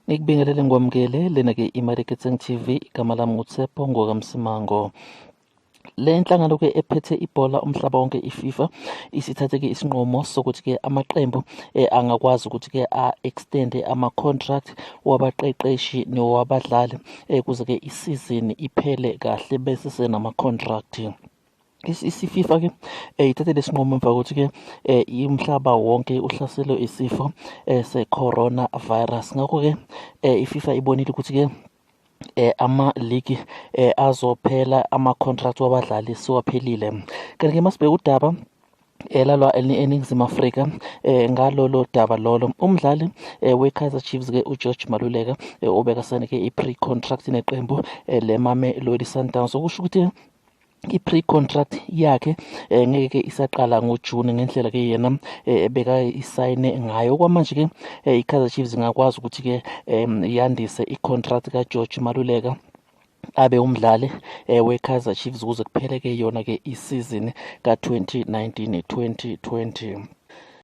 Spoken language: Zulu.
Ngikubingelele ngikwamukele lena-ke iMariketseng TV, igama lami nguTshepo ngokaMsimango. Le nhlangano-ke ephethe ibhola umhlaba wonke iFIFA isithathe-ke isinqumo sokuthi-ke amaqembu angakwazi ukuthi-ke a-extend-e ama-contract wabaqeqeshi nowabadlali kuze-ke isizini iphele kahle bese senama-contract. IFIFA ke ithathe lesinqumo emva kokuthi ke umhlaba wonke uhlaselwe isifo se-corona virus. Ngakho-ke iFIFA ibonile ukuthi ke ama-league azophela, ama-contract wabadlali siwaphelile. Kanti-ke masibheka udaba elalwa eNingizimu Afrika ngalolo daba lolo, umdlali we-Kaizer Chiefs ke uGeorge Maluleka obekasayine ke i-pre-contract neqembu leMamelodi Sundowns, okusho ukuthi i-pre-contract yakhe ngeke ke isaqala ngoJune ngendlela ke yena ebeka isayine ngayo. Okwamanje ke i-Kaizer Chiefs ingakwazi ukuthi ke yandise i-contract kaGeorge Maluleka abe umdlali we-Kaizer Chiefs kuze kuphele ke yona ke isizini ka-2019 2020.